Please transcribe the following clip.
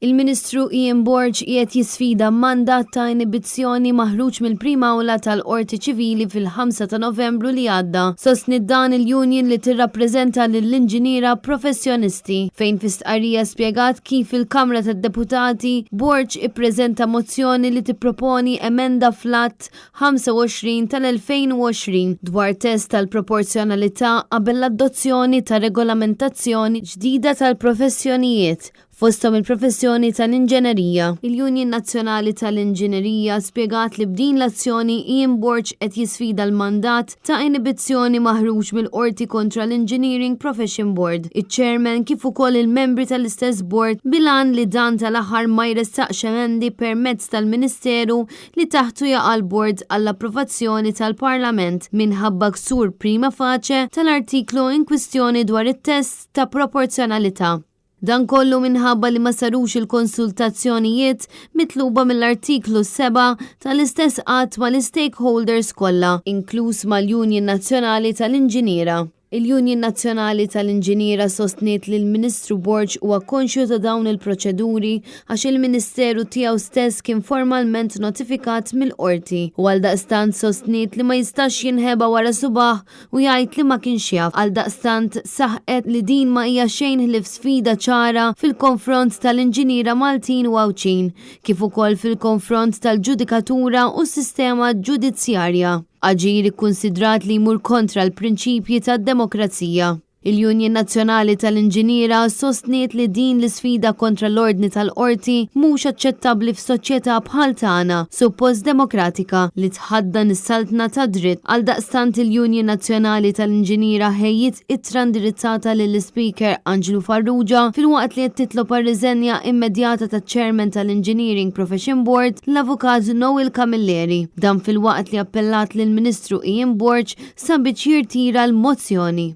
Il-Ministru Ian Borg qiegħed jisfida mandat ta' inibizzjoni maħruġ mill-Prim Awla tal-Qorti Ċivili fil-5 ta' Novembru li għadda. Sostniet dan il-union li tirrappreżenta lill-inġiniera professjonisti, fejn fi stqarrija spjegat kif fil-Kamra tad-Deputati Borg ippreżenta mozzjoni li tipproponi emenda fl-Att 25 tal-2020 dwar test tal-proporzjonalità qabel l-adozzjoni ta' regolamentazzjoni ġdida tal-professjonijiet fosthom il-professjoni tal-inġenerija. Il-Union Nazzjonali tal-Inġinerija spjegat li b'din l-azzjoni Ian Borg qed jisfida l-mandat ta' inibizzjoni maħruġ mill-Qorti kontra l-Engineering Profession Board, iċ-Chairman kif ukoll il-membri tal-istess bord bil-għan li dan tal-aħħar ma jressaqx emendi permezz tal-Ministeru li taħtu jaqa' l-bord għall-approvazzjoni tal-Parlament minħabba ksur prima facie tal-artiklu inkwistjoni dwar it-test ta' proporzjonalità. Dan kollu minħabba li ma sarux il-konsultazzjonijiet mitluba mill-Artiklu 7 tal-istess att mal-istakeholders kollha, inkluż mal-Union Nazzjonali tal-Inġiniera. Il-Union Nazzjonali tal-Inġiniera sostniet li l-Ministru Borg huwa konxju ta' dawn il-proċeduri għax il-Ministeru tiegħu stess kien formalment notifikat mill-Qorti u għaldaqstant sostniet li ma jistax jinħeba wara subagħ u jgħid li ma kienx jaf. Għaldaqstant saħqet li din ma hija xejn ħlief sfida ċara fil-konfront tal-inġiniera Maltin u Għawdxin, kif ukoll fil-konfront tal-ġudikatura u s-sistema ġudizzjarja. Aġir ikkunsidrat li jmur kontra l-prinċipji tad-demokrazija. Il-Union Nazzjonali tal-Inġiniera sostniet li din l-isfida kontra l-ordni tal-Qorti mhux aċċettabbli f'soċjetà bħal tagħna, suppost demokratika, li tħaddan is-saltna tad-dritt. Għaldaqstant il-Union Nazzjonali tal-Inġiniera ħejjiet ittra indirizzata lill-Ispeaker Anġlu Farrugia filwaqt li qed titlob għar-riżenja immedjata taċ-Chairman tal-Engineering Profession Board, l-Avukat Noel Camilleri. Dan filwaqt li appellat lill-Ministru Ian Borg sabiex jirtira l-mozzjoni.